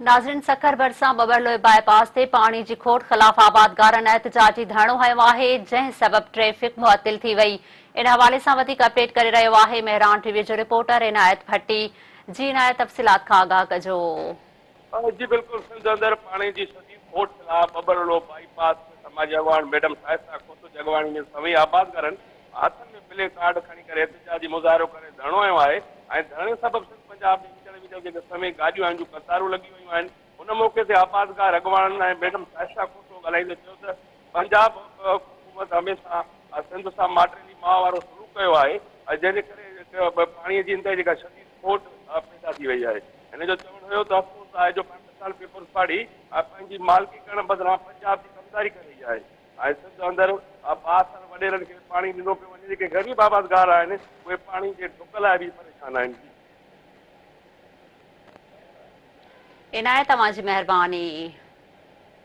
ناظرين سکر ڀرسان ٻٻرلوئي باء پاس تي پاڻي جي کوٽ خلاف آبادگارن احتجاجي ڌرڻو هنيو آهي جنهن سبب ٽريفڪ معطل ٿي وئي ان حوالي سان وڌيڪ اپڊيٽ ڪري رهيو آهي مهراڻ ٽي وي جو رپورٽر عنايت ڀٽي جي عنايت تفصيلات کان آگاهه ڪجو. جي بلڪل سنڌ اندر پاڻي جي شديد کوٽ خلاف ٻٻرلوء باء پاس تي سماجي اڳواڻ ميڊم شائسته کوسو جي اڳواڻي ۾ سوين آبادگارن هٿن ۾ پلي ڪارڊ کڻي ڪري احتجاجي مظاهرو ڪري ڌرڻو هنيو آهي ۽ ڌرڻي سبب سنڌ پنجاب ۾ ايندڙ ويندڙ جيڪي سوين گاڏيون آهن جون قطارون لڳي ويون آهن ان موقعي تي آبادگار اڳواڻن ۽ ميڊم شائسته کوسو ڳالهائيندي چيو ته پنجاب حڪومت هميشه سنڌ سان ماٽيلي ماء وارو سلوڪ ڪيو آهي جنهن جي ڪري پاڻي جي انتهائي جيڪا شديد کوٽ پيدا ٿي وئي آهي هن جو چوڻ هيو ته افسوس آهي جو پاڪستان پيپلز پارٽي پنهنجي مالڪي ڪرڻ بدران پنجاب جي ڪمداري ڪري رهي آهي. ۽ سنڌ اندر بااثر وڏيرن کي پاڻي ڏنو پيو وڃي جيڪي غريب آبادگار آهن اهي پاڻي جي ڍڪ لاء به پريشان آهن جي. عنايت اوهان جي مهرباني.